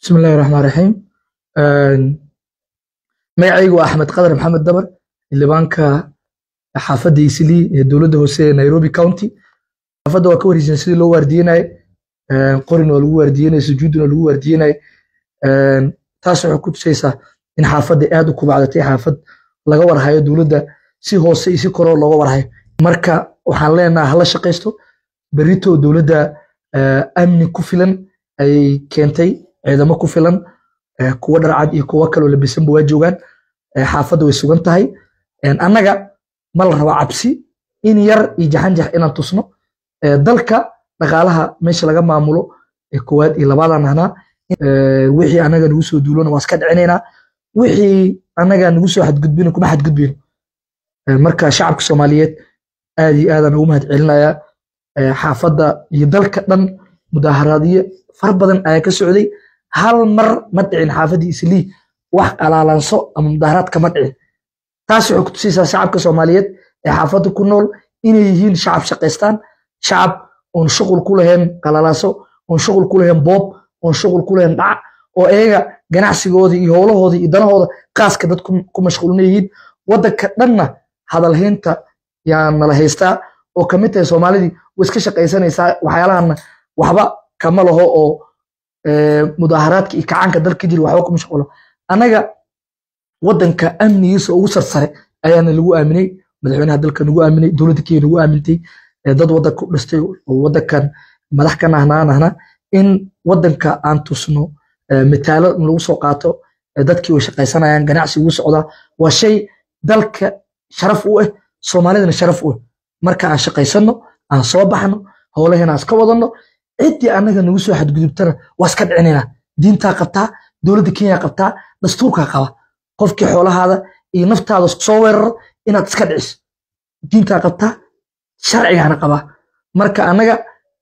Bismillahi raxmaan raxiim. Magacaygu waa Axmed Qadar Maxamed Dabar, xildhibaanka xaafadda Islii ee dowladda hoose ee Nairobi County. Xaafadda waa ka wareysan sidii loo waardiyenayo, qorina waa lagu waardiyenaya, sujuudina waa lagu waardiyenaya. Taas waxay ku tusaysaa in xaafadda aad u kubacdatay, xaafad laga warhayo dowladda si hoose iyo si koroo looga warhayo. Marka waxaan leenahay hala shaqaysto berito, dowladda amni ku filan ayay keentay, ciidamo ku filan, kuwa dharcad iyo kuwa kaloo labisanba waa joogaan. Xaafadda way sugan tahay. Annaga ma la raba cabsi in yar iyo jaxanjax inaan tusno. Dalka dhaqaalaha meesha laga maamulo ee koowaad iyo labaadaan ahnaa. Wixii annaga nagu soo duulona waa iska dhicinaynaa, wixii annaga nagu soo xadgudbina kuma xadgudbino. Marka shacabka Soomaaliyeed aad iyo aadaan ugu mahad celinayaa. Xaafadda iyo dalka dhan mudaaharaadyo fara badan ayaa ka socday, hal mar ma dhicin xaafaddii Islii wax qalaalanso ama mudaaharaad kama dhicin. Taas waxay ku tusaysaa shacabka Soomaaliyeed ee xaafadda ku nool inay yihiin shacab shaqaystaan, shacab oon shuqul ku lahayn qalalaaso, oon shuqul ku lahayn boob, oon shuqul ku lahayn dhac, oo iyaga ganacsigooda iyo howlahooda iyo danahooda qaaska dad ku mashquulina yihiin. Waddanka dhanna hadalhaynta yaa nala haystaa oo kamid tahay Soomaalidii way iska shaqaysanaysaa, waxyaalahanna waxba kama laho oo mudaaharaadka iyo kacaanka dalka jira waxba kuma mashquulo. Annaga waddanka amnigiisa ugu sarsare ayaana lagu aaminay, madaxweynaha dalka nagu aaminay, dowladda Kenya nagu aamintay, dad waddanka u dhistay oo waddankan madax ka nahnaa nahna in waddanka aan tusno mitaalo in lagu soo qaato. Dadkii way shaqaysanayaan, ganacsi ugu socdaa, waa shay dalka sharaf u ah, Soomaalidana sharaf u ah. Marka aan shaqaysano, aan soo baxno, howlaheena aan iska wadanno, ciddii annaga nagu soo xadgudubtana waa iska dhicinaynaa. Diintaa qabtaa, dowladda Kenya qabtaa, dastuurkaa qaba, qofkii xoolahaada iyo naftaada soo weeraro inaad iska dhiciso diintaa qabtaa, sharcigaana qabaa. Marka annaga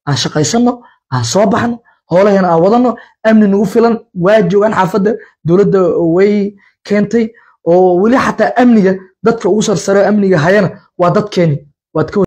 aan shaqaysano, aan soo baxno, howlaheena aan wadanno, amni nagu filan waa joogaan xaafadda, dowladda way keentay, oo weli xataa amniga dadka ugu sarsare amniga hayana waa dadkeeni waad ka